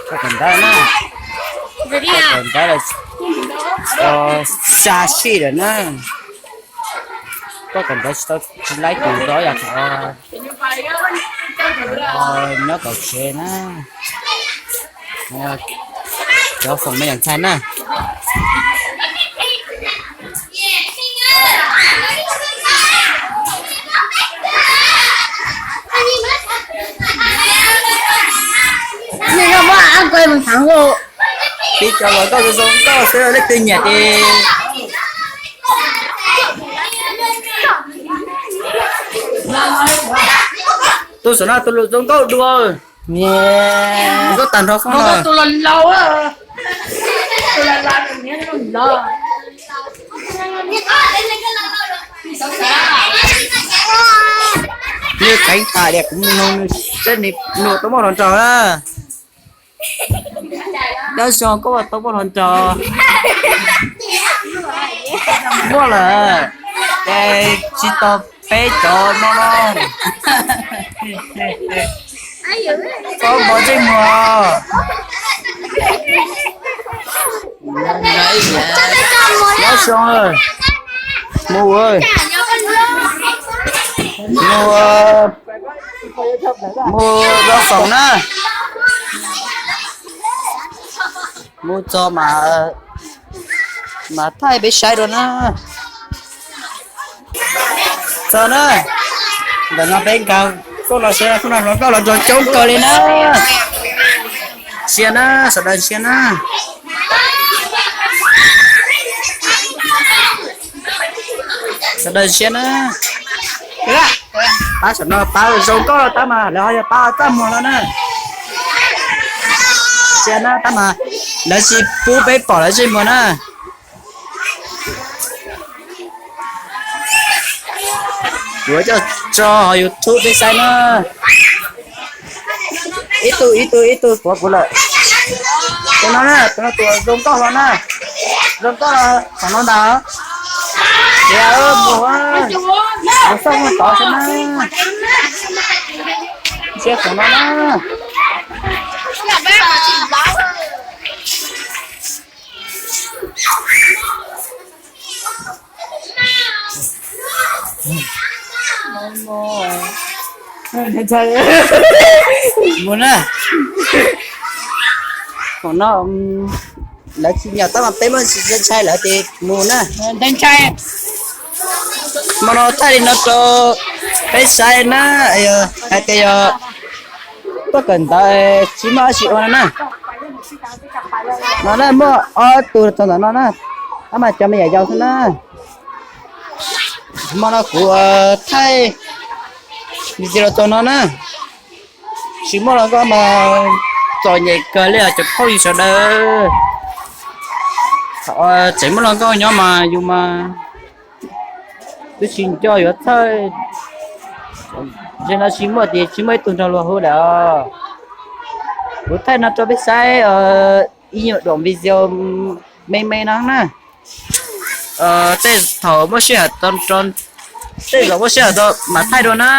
Koj kawm ntawv na. Koj kawm ntawv lawm, xa sij lawm na. Koj kawm ntawv tsis tau, tsis laib tus zov yog nyob tom tsev na. Cov foom me nyuam ntxhais na. Peb cov los nkauj zoo nkauj xwb, leej twg nyiam ces tus saum no tus lus zoo nkauj dua. Zoo nkauj tag nrho foom no. Nws kheev tas tias kuv mus nug nws seb nws tau muaj hluas nraug na. Nyob zoo koj tau muaj hluas nraug. Muaj lawm, ces tsis tau peb cov no no. Txhob npau ntsej muag. Nyob zoo, mus, mus, mus zov foom na. Mus txog mas, mas thaij peb saib dua na. Txog na, ntawm no peb nkag tuaj los saib, tuaj no hluas nkauj hluas nraug coob kawg li na. Sia na, sawv daws sia na. Sawv daws sia na. Pab saum no pab zoo nkauj los tab mas lawv ho yog pab txaj muag no na. Sia na tab mas lawv tsis pub peb pom lawv ntsej muag na. Kuv coj tso hauv YouTube peb saib na. Ib tug ib tug ib tug tuav kuv lawm. Tus no na, tus no tus zoo nkauj hlo na. Zoo nkauj hlo, tom no ntag. Tias mus, mus xauj mus tod xwb na. Sia tom no na. Mus na. Thaum no lawv tsis nyiam tab mas peb muaj ntshai lawv ces mus na. Hmo no thaij li no rau peb saib na, hais tias yog tuaj kawm ntawv tsis muaj dab tsi ua no na. No na muaj ob tug txog ntawm no na, tab mas cov me nyuam yaus xwb na. Hmo no kuv thaij video txog no na. Tsis muaj hluas nkauj mas txom nyem kawg li os cov phooj ywg sawv daws. Tseem muaj hluas nkauj nyob mas yus mas twb tsis nco yuav txhawj. Zaum no tsis muaj ces tsis muaj ib tug nrog luag hu lawm os. Kuv thaij no rau peb saib ib nyuag daim video me me no na. Tej thaum muaj sij hawm, tej zaum muaj sij hawm tau mam thaij dua na.